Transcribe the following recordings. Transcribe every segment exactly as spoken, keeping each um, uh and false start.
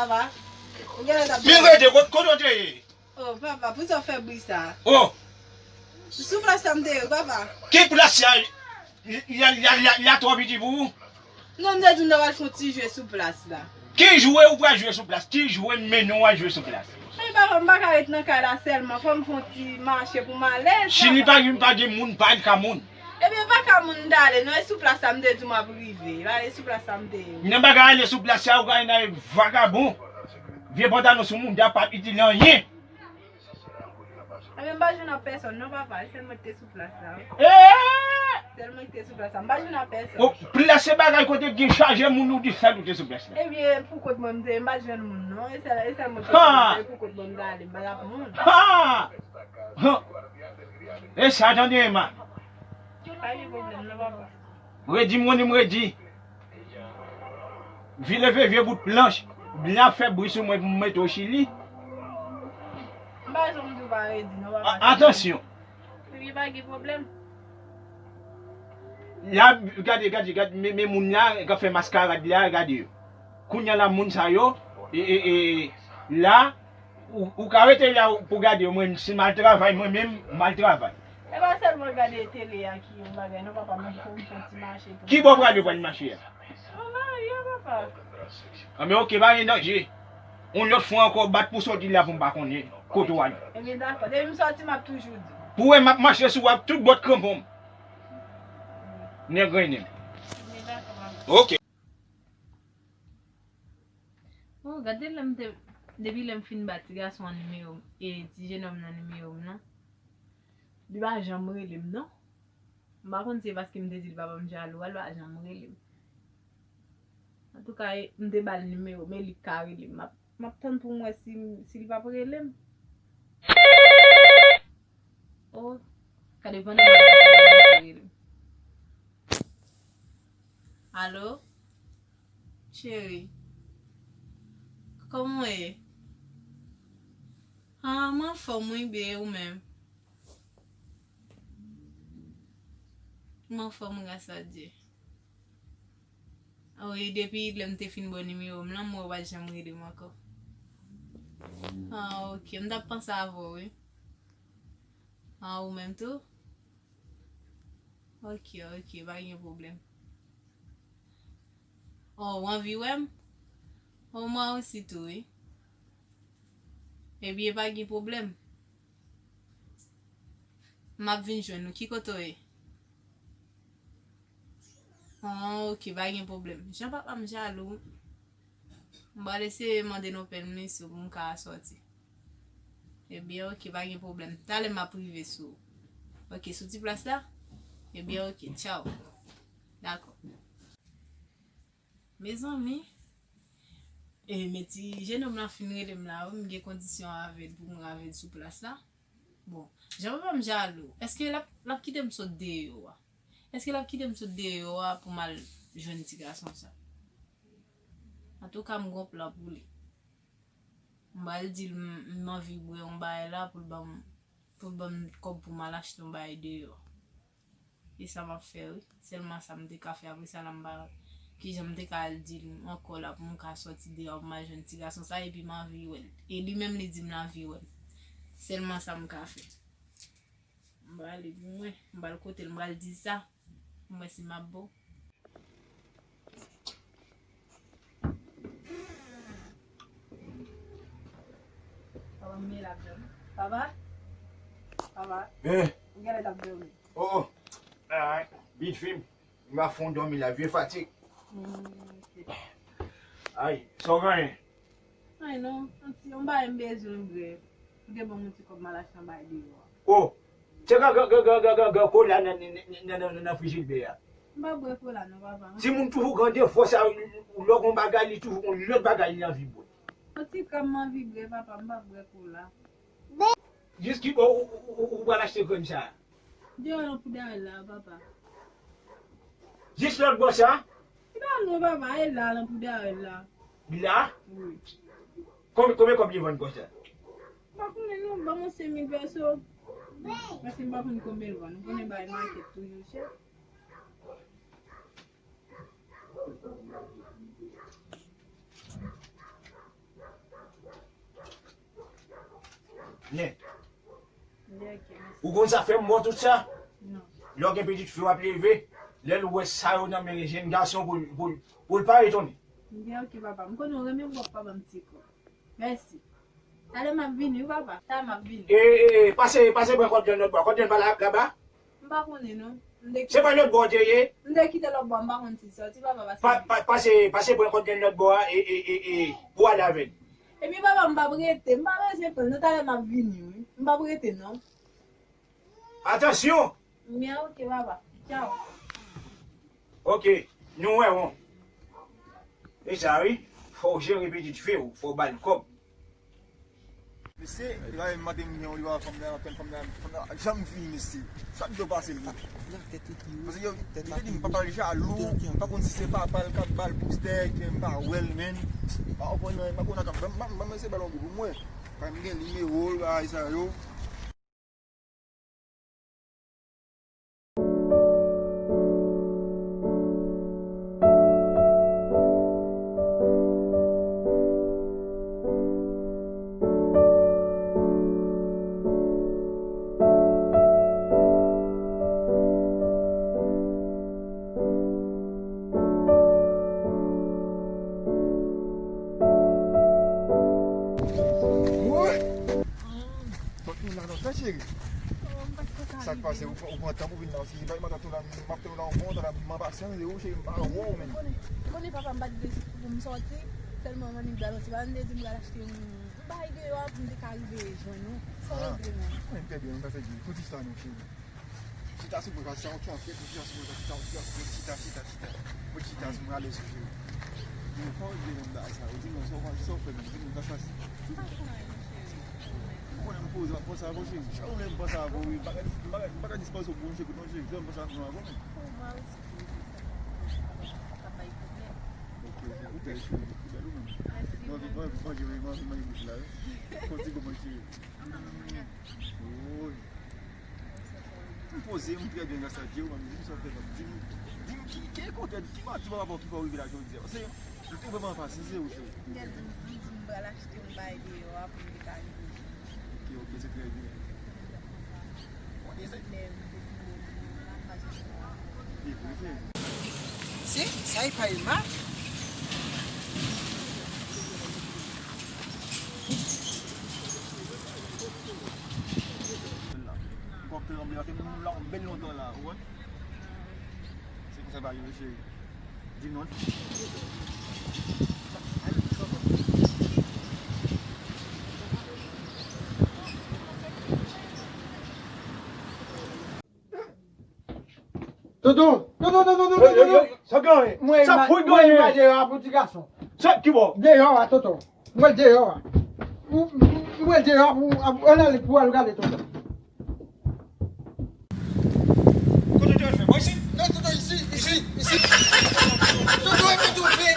Papa, ou genlè t ap... Li rete, kot, kote w te ye? Oh, papa, poukisa w fè bri sa? Oh! Sou plas sa m te ye, papa. Ki plas sa? Li, li, li, li, li twò piti pou ou? Non, m te di m ta pral fè yon ti jwe sou plas la. Ki jwe ou pral jwe sou plas? Ki jwe m mennen w al jwe sou plas? Ey, papa, m pa ka ret nan kay la sèlman. Fò m fè yon ti mache pou m alèz, papa. Si li pa gen, pa gen moun, pa al ka moun. Ebyen, pa ka moun m t ale, non, e sou plas sa m te di w m ap rive. E sou plas sa m te ye. Nan bagay ale sou plas sa, ou ka vin avèk vagabon. Vye pantalon sou moun, y ap pa itil anyen. Ebyen, m pa jwenn ak pèsòn, non, papa. E sèl mwen ki te sou plas la, wi. Eh! Sèl mwen ki te sou plas la. M pa jwenn ak pèsòn. O, plas se bagay kote gen chaje moun, ou di sèl ou te sou plas la. Ebyen, pou kont mwen, m te, m pa jwenn moun, non. E sèl, e sèl mwen ki te sou plas la, e pou kont mwen, m t ale, m pa t ap moun. Ha! Ha! E sa, tande, Emma. Pa gen pwoblèm, non, papa. Redi, m konnen m redi. Vye leve, vye bout planch. Byen ap fè bri sou mwen pou m mete w Chili. M pa janm di w pa redi, non, papa. A-, atansyon. Epi pa gen pwoblèm. La, gade, gade, gade, men, men moun la k ap fè maskarad la, gade yo. Kounye a la, moun sa yo, e, e, e, la, ou, ou ka rete la pou gade yo, mwen, si m al travay, mwen menm, m al travay. E pa sèlman gade tele a ki yon bagay, non, papa, men fò m fè ti mache tou. Ki bò w prale, w pral mache a? Ann ale, papa. Anben, oke, pa gen danje. Yon lòt fwa ankò, bat pou sòti la pou m pa konnen kote w ale. Ebyen, dakò. Depi m sòti, m ap toujou di w. Pou w wè, m ap mache sou w ak tout bòt kranpon m. Nèg grennen m. Ebyen, dakò, papa. Oke. Oh, gade lè m te, depi lè m fin ba ti gason an nimewo m, e ti jenòm nan nimewo m nan, li pa janm rele m, non. M pa konn si se paske m te di l papa m jalou a, l pa janm rele m. Antouka, e, m te ba l nimewo m, e li k ka rele m. M ap, m ap tann pou m wè si, si l p ap rele m. Oh, ka depann de mwen si l ap rele m. Alo? Cheri, kòman w ye? Ah, m anfòm wi, byen, e ou menm? M anfòm, gras a Dye. Ah wi, depi lè m te fin ba w nimewo m lan, m wè w pa t janm rele m ankò. Ah, oke, m t ap panse avè w, wi. Ah, ou menm tou? Oke, oke, pa gen pwoblèm. Oh, w anvi wè m? Oh, mwen osi tou, wi. Ebyen, pa gen pwoblèm. M ap vin jwenn ou. Ki kote w ye? Oh, oke, pa gen pwoblèm. Jan papa m jalou. M pral eseye mande nonpè m li sou pou m ka sòti. Ebyen, oke, pa gen pwoblèm. Talè m ap rive sou ou. Oke, sou ti plas la? Ebyen, oke, tchaw. Dakò. Mezanmi, e, men ti jenòm lan fin rele m la, wi, m gen kondisyon avè l pou mwen avè l sou plas la. Bon, jan papa m jalou, èske l ap, l ap kite m sot deyò a? Èske l ap kite m sot deyò a pou m al jwenn ti gason sa? Antouka, m gon plan pou li. M pral di l m, m anvi bwè yon bagay la pou l ban m, pou l ban m kòb pou m al achte yon bagay deyò. E sa m ap fè, wi. Sèlman sa m te ka fè. Apre sa, la m pa wè kijan m te ka al di l ankò la pou m ka sòti deyò pou m al jwenn ti gason sa, epi m anvi wè l. E li menm, li di m l anvi wè m. Sèlman sa m ka fè. M prale pou mwen. M pral kote l, m pral di sa. M wè si m ap bon. Papa, m gen l ap dòmi. Papa? Papa? Eh. Ou genlè t ap dòmi. Oh, oh. Ay, bit fim. M ap fè yon dòmi la, vye fatig. Hmm, ok. Ay, sa w genyen? Ay non, yon ti, yon bagay m bezwen vre. Ou te ban m yon ti kòb m al achte yon bagay deyò a. Oh, se gen, gen, gen kola nan, nan, nan, nan, nan, nan frijidè a. M pa bwè kola non, papa. Timoun toujou gen defo sa, lè w gen yon bagay, li toujou gen yon lòt bagay li anvi bwè. Yon ti krèm m anvi bwè, papa, m pa bwè kola. Jis ki bò ou, ou, ou, ou pral achte krèm sa a? Deyò nan Poudarèl la, papa. Jis lòt bò sa? Li pa lwen, papa, e la, nan Poudarèl la. Li la? Wi. Konbyen, konbyen kòb li vann konsa? M pa konnen non, ban m yon senk mil pèso. Paske m pa konn konbyen l vann. Ou konnen bagay makèt toujou chè. Nèt. Ou konn sa fè m bon tout sa? Non. Lè w gen pitit fi w ap leve, lè l wè sa yo nan men jèn gason pou, pou, pou l pa etone. Byen, ok, papa. M konnen w renmen m, w ap pa ban m ti kou. Mèsi. Talè m ap vini, wi, papa. Talè m ap vini. E, e, e, pase, pase pran kòd grenn lòt bò. Kòd grenn pa la, laba? M pa konnen, non. M te kite. Se pa lòt bò w te ye? M te kite lòt bò, m pa konn si l sòti, papa, paske pa, pa, pase, pase pran kòd grenn lòt bò a, e, e, e, e, pou ale avè l. Epi, papa, m p ap rete. M pa bezwen pran l, non, talè m ap vini, wi. M p ap rete, non. Atansyon! Byen, ok, papa. Tchaw. Ok, nou wè, bon. E sa, wi. Fò w jere pitit fi w, fò w ba l kòb. Mesye, e pa menm maten m gen yon li pa fanm nan, apèn fanm nan, fanm nan janm vini, mesye. Sa k do pase l, bon. Paske yo, li te di m papa l jalou, m pa konn si se papa l k ap ba l boustè, ke m pa wè l, menn. M pa konprann nan, m pa konn nan k ap, ban m, ban m, ban m eseye ba l yon kou pou m wè. Kay m gen nimewo l, bagay sa yo. Sa k pase, ou, ou pran tan pou vin la, si pa m ap tann ou la, m ap tann ou la yon bon tan la, m enpasyans de ou, cheri, m pa wè w menm. Ou konnen, ou konnen papa m pa t vle pou m sòti, sèlman m annik ba l yon ti bagay, m te di m pral achte yon bagay deyò a pou m te ka rive jwenn ou. Sa w vle menm? Mwen, trè byen, mwen pa fè di. Fon ti chita non, cheri. Chita sou mwen, sa yon ti anfèt, chita sou mwen, chita, chita, chita, chita, chita. Mwen chita sou mwen, alèz, cheri. Mwen pa regle menm bagay sa, ou di non, sa w pa, sa w fè menm, di non, sa chwazi. M pa fè anyen, cheri. Ou konnen m poze, m ap panse avè w, cheri. Chak jou lè m panse avè w, wi, m pa ka dis-, m pa ka, m pa ka dispanse w pou yon segonn, non, cheri. Fè m panse avè w, wi. Ou pa respekte, sèlman, sa pa bay pwoblèm. Ok, ok, ou bèl, cheri, ou bèl ou menm. Mèsi, mwen anvi, mwen anvi manje, mwen anvi manje bouch la, wi. Fon ti kou mwen, cheri. Woy. M poze, m trè byen, gras a Dye, ou pa di m sa w fè, di m, di m ki, ki kote, ki manti papa w ki fè w rive la jodi a? Paske m te vrèman anpasyans de ou, cheri. M te di m, m di m pral achte yon bagay deyò a pou m te ka rive. Ok, ok, se trè byen. Lè m te fini, m pa janm wè. E vre, cheri. Si, sa e pa Emma. Kòk tranble, paske m la yon bèl lontan la, ou wè. Se konsa bagay yo, cheri. Di non. Tonton, tonton, tonton, tonton, tonton. Sa gen anyen? Mwen, sa fout gen anyen? Mwen, mwen, mwen, pou ti gason. Sa ki bò? Deyò a, tonton. Mwen deyò a. Mwen deyò a, pou, ann ale pou al gade, tonton. Kote w al fè? Bò isi? Non, tonton, isi, isi, isi. Tonton, e mwen tou vle.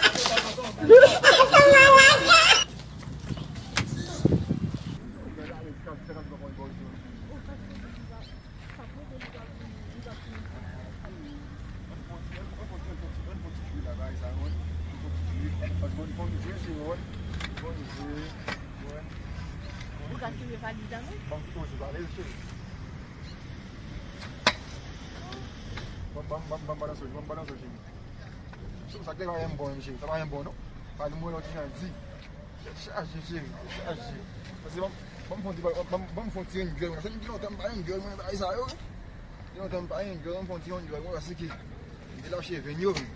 Ou ka kite valiz la, non? Ban m, ban m, ban m, ban m balanse w, ban m balanse w, cheri. Sa k te pa yon bon, cheri. Sa pa yon bon, non. Pa di mwen lòt jan di. Tèt chaje, cheri, tèt chaje. Pase ban m, ban m fon ti, ban m, ban m fon ti yon gèl, mwen. Sa gen lontan m pa yon gèl, mwen, bagay sa yo. Gen lontan m pa yon gèl, ban m fon ti yon gèl, mwen, paske m te lache venn yo, men.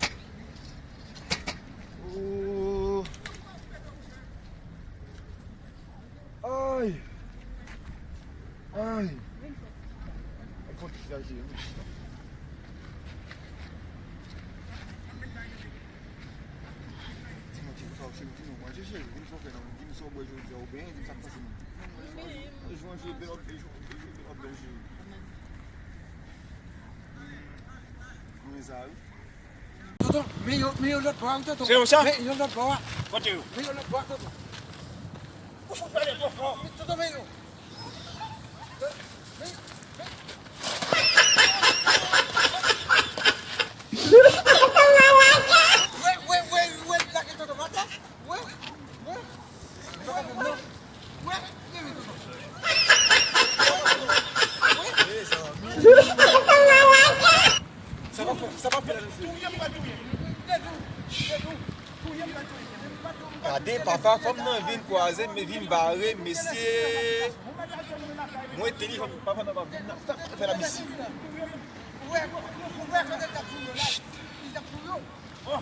Oh. Ay. Ay. Ban m fon ti chaje, mwen. Di mwen, di mwen sa w cheri, di mwen, mwen, cheri, di mwen sa w fè nan, di mwen sa w bwè jodi a, oubyen di mwen sa k pase nan. Jwenn jwe bèl, jwenn jwe bèl, cheri. Mwen sa, wi. Tonton, men yo, men yo lòt bò a, wi, tonton. Se yo sa? Men yo lòt bò a. Kote yo? Men yo lòt bò a, tonton. Ou fout pale twò fò. Tonton, men yo. Papa, fanm nan vin kwaze m, vin bare m, mesye. Mwen te li, fanm, papa nan pa vin nan. Sa fè la, mesye. Chit. Fò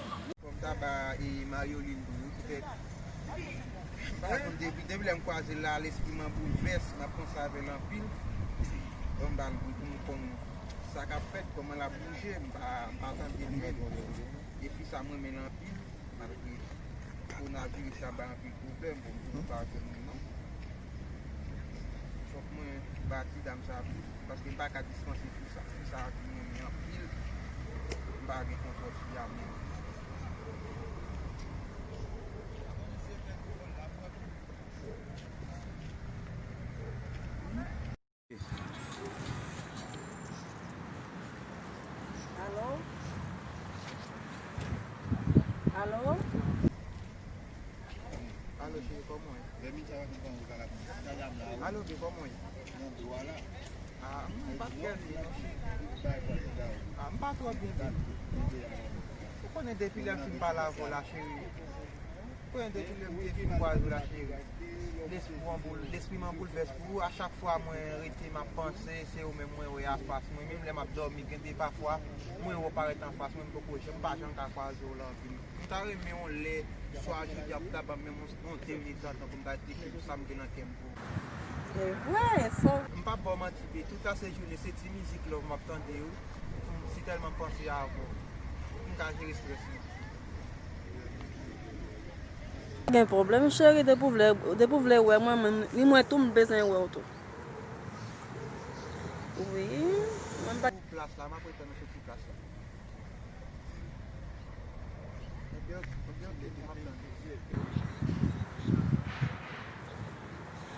m ta ba e Marioline tou, poutèt m pa konn depi, depi lè m kwaze l la, lespri m an boulvès, m ap panse avè l anpil. Bon, m ba l wi pou m konn sa k ap fèt, kòman l ap bouje, m pa, m pa tande l menm. E fi sa m renmen l anpil, malgre kowonaviris la bay anpil pwoblèm, bon, m pa jwenn li non. Fòk mwen ba ti dam sa plis, paske m pa ka dispanse fi sa. Fi sa vin renmen anpil. M pa gen kontwòl fi a menm. Alo? Alo? Alo, cheri, kòman w ye? Alo, babe, kòman w ye? Ah, m pa trè byen non. Ah, m pa twò byen, babe. Ou konnen depi lè m fin pale avè w la, cheri. Ou konnen depi lè m te fin kwaze w la, cheri. Lespri m an boul-, lespri m an boulvès pou ou. A chak fwa mwen rete, m ap panse, se ou menm mwen wè afas mwen. Menm lè m ap dòmi, gen de pafwa, mwen wè w parèt anfas mwen, m poko, m pa janm ka kwaze w la anpil. M ta renmen yon lè, swa jodi a, pou ta ban m menm yon, yon de minit nan tan pou m ta eksplike tout sa m gen nan kè m pou ou. E vre, sa. M p ap ba w manti, babe, tout lasejounen, se ti mizik love m ap tande yo. Si tèlman panse avè w. M ka jere estrès mwen. Gen pwoblèm, cheri, depi w vle, depi w vle wè mwen, mwen, ni mwen tou, m bezwen wè w tou. Wi, mwen pa. Pou plas la, m ap retann ou sou ti plas la. Ebyen, ebyen, ok, m ap tann.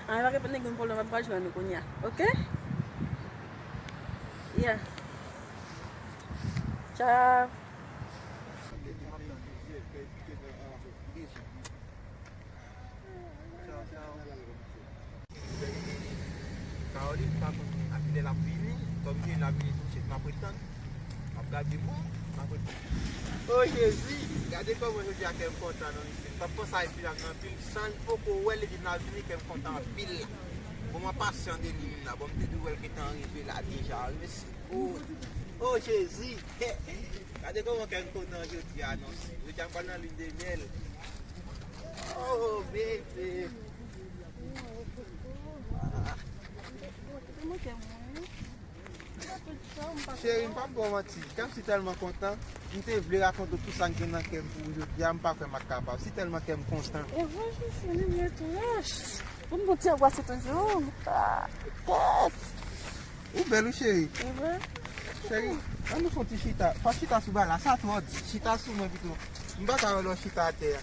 Ah, pa gen, pa gen pwoblèm, m ap pral jwenn ou kounye a, ok? Yeah. Ciao. Caroline, m pa konn a kilè l ap vini. Kòm li vini, l ap vini tousuit, m ap ret tann. M ap gade mwen, m ap ret tann. O Jezi, gade kòman jodi a kè m kontan non, mesye. M t ap panse a fi a nan anpil, san l poko wè l epi l ap vini, kè m kontan anpil la. Bon, m ap pase an de li menm la. Bon, m te dwe wè l gentan rive la deja, wi, mesye. O, o Jezi! Gade kòman kè m kontan jodi a non. Jodi a m pral nan lune de miel. Oh, bebe. Ah. Cheri, m p ap ba w manti. Kè m si tèlman kontan. M te vle rakonte w tout sa k gen nan kè m pou ou jodi a. M pa kwè m ap kapab. Si tèlman kè m kontan. E vre, Jezi, li vle tou. Pou m bon ti anbrase toujou. Ah, yes. Ou bèl wi, cheri. Cheri, ann nou fè yon ti chita. Pa chita sou ba la, sa twò di. Chita sou mwen pito. M pa ka wè lè w chita atè a.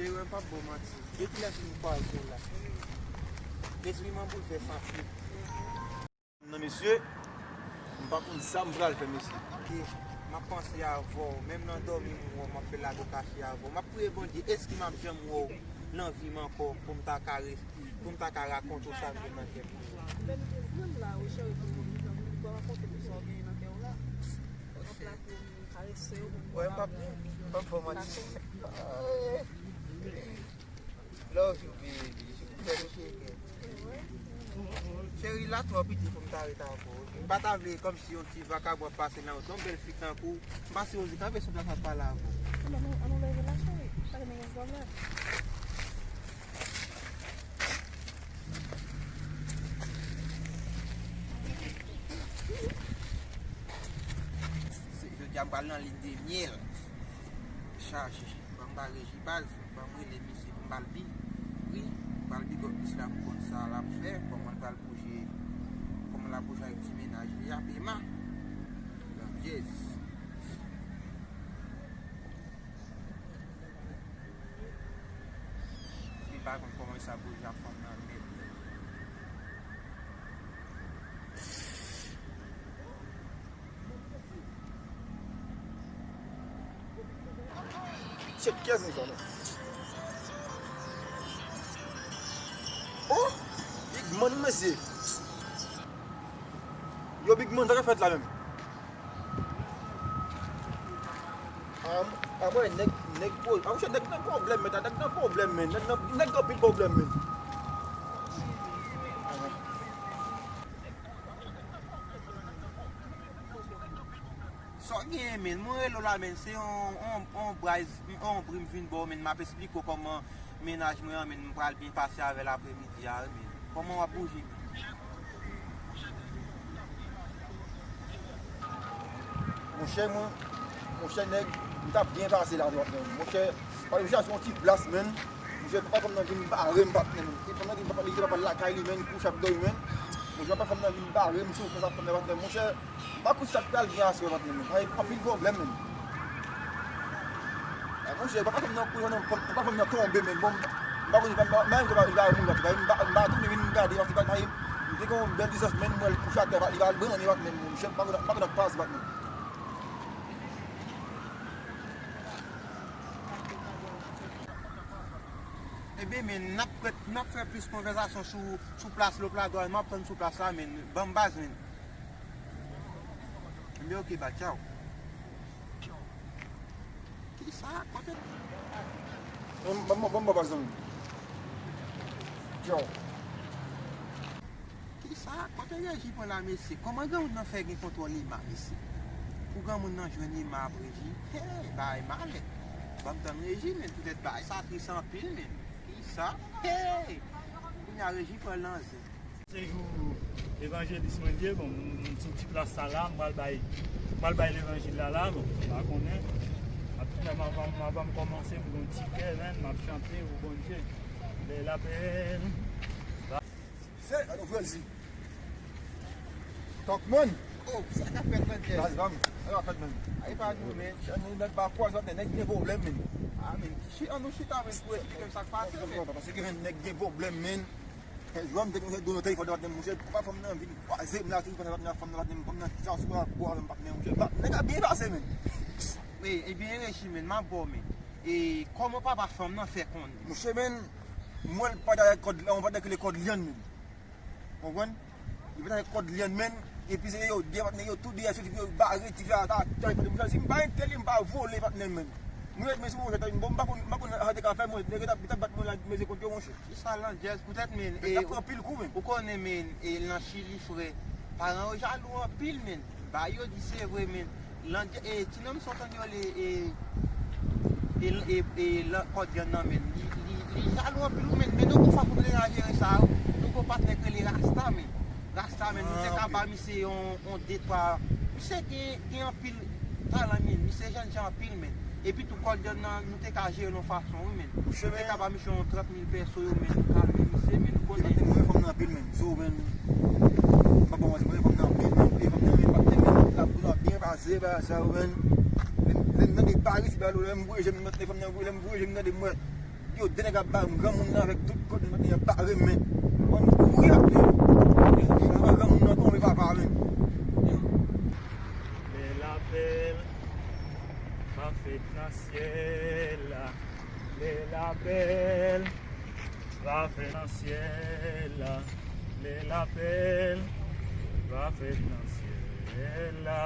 Cheri, mwen p ap ba w manti. Depi lè m fin kwaze w la, lespri m an boulvès anpil. Non, mesye, m pa konn sa m pral fè, mesye. E m ap panse avè w, menm nan dòmi m wè w, m ap fè lago kache avè w. M ap priye Bondye, èske m ap janm wè w nan vi m ankò pou m ta ka re-, pou m ta ka rakonte w sa m gen nan kè m. Menm, menm la, wi, cheri, pou m rakonte w sa w gen nan kè w la. M ap la pou m karese w, pou m... Wè, m p ap, m p ap fè w manti. Love you, baby. Cheri, la twò piti pou m ta ret avè w. M pa ta vle kòmsi yon ti vakabon ap pase nan wout. Yon bèl fi tankou w. M pa sipoze kanpe sou plas ap pale avè w. Ann nou, ann nou leve la, cheri. Pa gen menm pwoblèm. Se, jodi a m pral nan lune de miel. Chaje. Ban m ba reji baz. Ban m rele misye pou m ba l bi-, wi, ba l big up misye la pou konn sa l ap fè, kòman l pral bouje, kòman l ap bouje ak ti mennaj li a, Pema. Grandyèz. Li pa konn kòman sa bouje ak fanm nan mèt. Shit, kiyès nèg sa non? Oh! Big Man, mesye. Yo, Big Man, sa k ap fèt la menm? A, a, mwen, nèg, nèg, po-, a, monchè, nèg nan pwoblèm, men, nèg nan pwoblèm, men, nèg nan, nèg nan anpil pwoblèm, men. Sa w genyen, men? Mwen rele w la, men, se yon, yon, yon braz, yon bri m vin ba w, men, m ap esplike w kòman mennaj mwen an, men, m pral byen pase avè l aprèmidi a, wi, men. Kòman w ap bouje, men? Monchè, mwen, monchè, nèg, m t ap byen pase la, patnè m. Monchè, pale, monchè, se yon ti plas, men. Monchè, papa fanm nan vin bare m, patnè m. E fanm nan vin, papa, li te papa lakay li, men, kouche ap dòmi, men. Monchè, papa fanm nan vin bare m sou plas fanm nan, patnè m. Monchè, m pa konn sa k pral gen aswè, patnè m. Ay, anpil pwoblèm, men. Ay, monchè, papa fanm nan kouri, non, papa fanm nan tonbe, men. Bon, m pa konn, m pa, m pa, m pa, m pa, m pa, m pa tounen vin gade, paske, m pa, m te gen yon bèl distans, men, m wè l kouche atè, li pa al branle, patnè m. Monchè, m pa konn, m pa konn sa k pase, patnè m. Ebyen, men, n ap, n ap fè plis konvèsasyon sou, sou plas Lopladwa, m ap tann sou plas la, men, ban m baz, men. Ebyen, oke, ba, tchaw. Kisa? Kote? Ban m, ban m, ban m baz, zanmi. Tchaw. Kisa? Kote Reji pran la, mesye? Kòman granmoun nan fè gen kontwòl Ema, mesye? Pou granmoun nan jwenn Ema ap Reji? Hey, bagay malè. Ban m tann Reji, men, poutèt bagay sa tris anpil, men. Kisa? Hey! Kounye a Reji pran l nan zen. Se jou evanjelis mwen ye, bon, m, m sou ti plas sa la, m pral bay, m pral bay levanjil la la, bon, m pa konnen. Ap fè m avan, avan m kòmanse, m gon ti kè, men, m ap chante pou Bondye. Lè l apèl. Se, anon frè di. Talk, man. Oh, sa k ap fèt, man, Jess? Baz, baz, sa k ap fèt, man? Ay, pa nou, man. Chan nou nèg pa kwaze, nèg gen pwoblèm, man. Ah, man, chi-, an nou chita, man, pou eksplike m sa k pase, man. Paske, man, nèg gen pwoblèm, man. Jwè m te konn do nou telefòn, patnè m, monchè, papa fanm nan vin kwaze m la, tou, patnè, patnè, fanm nan, patnè m, fanm nan chita sou bra, bwa, patnè, monchè, nèg la byen pase, man. Wi, ebyen, Reji, man, m ap ba w, man. E kòman papa fanm nan fè konnen? Monchè, man, m wè l pa dèyè kòd, m pa dèyè kòd lyann, man. Konprann? Li pa dèyè kòd lyann, man. Epi se yo de, patnè, yo tou de soti pou yo bare ti fi a atè, patnè, monchè, si m pa entèl, m pa vole, patnè, man. Mwen ret men sou mwen, bon, m pa konn, m pa konn sa te ka fè mwen, nèg yo t ap, t ap bat mwen la, mezi kont yo, monchè. Kisa Landjèz poutèt, men, e, t ap pran anpil kou, men. Ou konnen, men, e, nan Chili, frè, paran yo jalou anpil, men. Ba yo di se vre, men. Landjè-, e, ti nonm sa w tande yo rele, e, e, e, e, lan-, kòdyann nan, men. Li, li, li jalou anpil, men. Men nou gon fanm pou nou te ka jere sa, nou gon patnè k rele Rasta, men. Rasta, men, nou te ka ba misye yon, yon de twa. Misye gen, gen anpil talan, men. Misye jènjan anpil, men. Epi tou kòdyann nan, nou te ka jere l yon fason, wi, men. Nou te ka ba misye yon trant mil pèso yo, men, nou kalme misye, men, nou konnen. Mwen fanm nan anpil, men. So, men, m pa bon, mwen fanm nan anpil, men, men fanm nan, men, patnè, men, la pou la byen pase, ba, sa, men. Lè m nan de Paris, ba, lè m voye je m nan fanm nan, lè m voye je m nan de mwen. Yo, de nèg ap ba m granmoun nan avèk tout kòd, men, yo bare m, men. Mwen, m kouri ap li. Yo, granmoun nan tonbe, papa, men. Lè l apèl va fèt nan syèl la. Lè l apèl va fèt nan syèl la. Lè l apèl va fèt nan syèl la.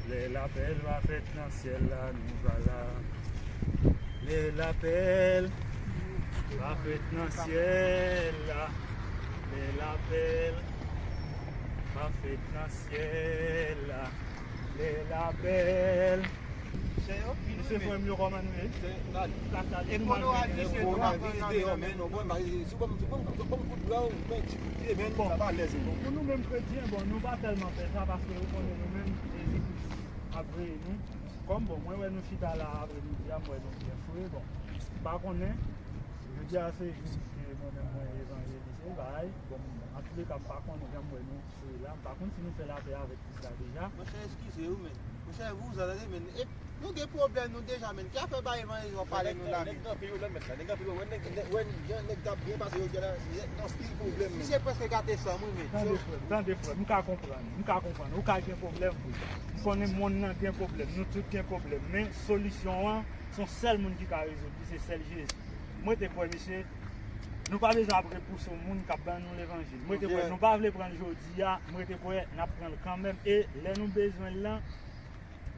Lè l apèl va fèt nan syèl la, nou va la. Lè l apèl va fèt nan syèl la. Lè l apèl va fèt nan syèl la. Lè l apèl. Mesye, frè m yo, kòman nou ye? Plas la, e kote w al di se nou ap pran nan men nou. Bon, pou nou menm kretyen, bon, nou pa tèlman fè sa, paske ou konnen nou menm, Jezi Kris ap veye nou. Kòm, bon, mwen wè nou chita la aprèmidi a, m wè nou byen fre, bon, m pa konnen. Jodi a se jou ke mwen menm mwen evanjelize, bay, bon, antouleka, m pa konnen jan m wè nou fre la, m pa konn si nou fè lapè avèk Kris la deja. Monchè, eskize wi, men. Monchè, vouzan, tande, men. E, nou gen pwoblèm, nou deja, men. Ki afè bay evanjelize w ap pale nou la, men? Nèg anpil yo nan mèt la, nèg anpil yo, wè nèg, nèg, wè jan nèg t ap byen pase yo, jodi a la, nèg anpil pwoblèm, men. Misye prèske gate san m wi, men. Tande, frè m, tande, frè m, m ka konprann, m ka konprann. Ou ka gen pwoblèm vre. M konnen monn nan gen pwoblèm, nou tout gen pwoblèm, men solisyon an, se yon sèl moun ki ka rezoud li, se sèl Jezi. M rete kwè, mesye, nou pa bezwen ap repouse yon moun k ap ban nou levanjil. M rete kwè, nou pa vle pran l jodi a, m rete kwè n ap pran l kanmenm. E lè nou bezwen l lan,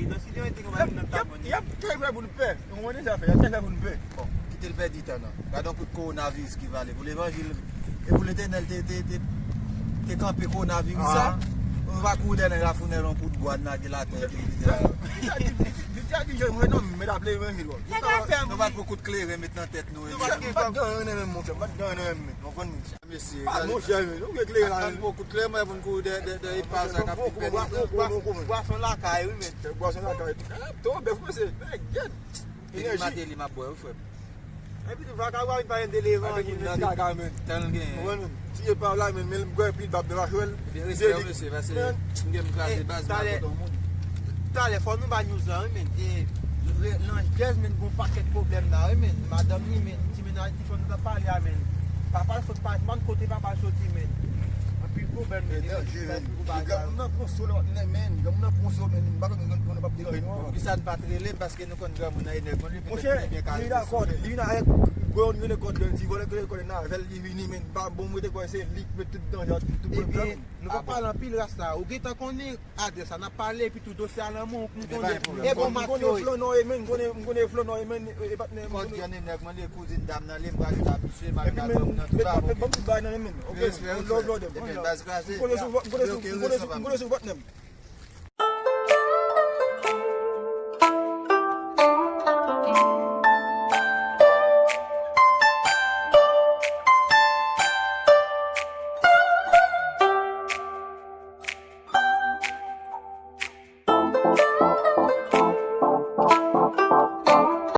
ale. Non, si te mete konpayi nan tab, y ap trè prè pou n pè. Ou konprann sa fè? Y ap trè prè pou n pè. Bon, kite l pèdi tan nan. Gade yon kout kowonaviris ki vale pou levanjil e pou Letènèl te, te, te, te kanpe kowonaviris sa. Nou va kouri dèyè nèg la founèl yon kout bwa n lage l atè epi li te la. Li te a di, li te a di, mwen non, men l ap levanjil. Nou pa t pou kout kleren met nan tèt nou. Nou pa t gen anyen nan men m, monchè, m pa t gen anyen nan men m. Ou konprann? Mesye, pa monchè, men, ou gen kleren la. Ann pran kout kleren, mwen, pou n kouri dèyè, dèyè, dèyè, pa sa k ap pi pèdi. Bwason lakay, wi, men. Bwason lakay. Twò bèf, mesye. Men, gèt. Enerji. Mateli m ap bwè, wi, frè m. Epi tou, vakabon pa gen de levanjil, mesye. Kaka, men. Tan l genyen. Ou konprann? Tiye pa la, men, men m kwè pil bab de machwèl. Epi respè, mesye, paske m gen m kraze baz, m pa kontan moun. Talè, fò nou ba news la, wi, men. E, Lanjèz, men, gon pakèt pwoblèm la, wi, men. Madanm li, men, ti mennaj li, fò nou ta pale a, men. Papa l sot pa jwenn kote papa l soti, men. Anpil pwoblèm, men. Danje, men. Granmoun nan pran sou lòt, men. Granmoun nan pran sou, men. M pa konn granmoun nan p ap deranje nou ankò. Poukisa n pa t rele m, paske nou konn granmoun nan e nèg li, petèt li byen ka rele sou li. Li vin avèk gwo yon rele kòd, ti vòlè rele kòd nan avè l, li vini, men. Pa bon, mwen te kwè se li k met tout danje, tout pwoblèm sa, men. Nou pa pale anpil ras la. Ou gentan konnen adrès la, n ap pale epi tou dosye a nan men w pou m konnen. E bon match yo ye. M konnen, m konnen flannè, men, e patnè m. Kòd grann e nèg mwen li, kouzin dam nan li, m pral rete abitye, m al nan granmoun nan tou pa. Ban m tout bagay nan men m. Ok, love, love. Epi baz kraze. M konnen sou vòt, m konnen sou, m konnen sou, m konnen sou vòt nan men m.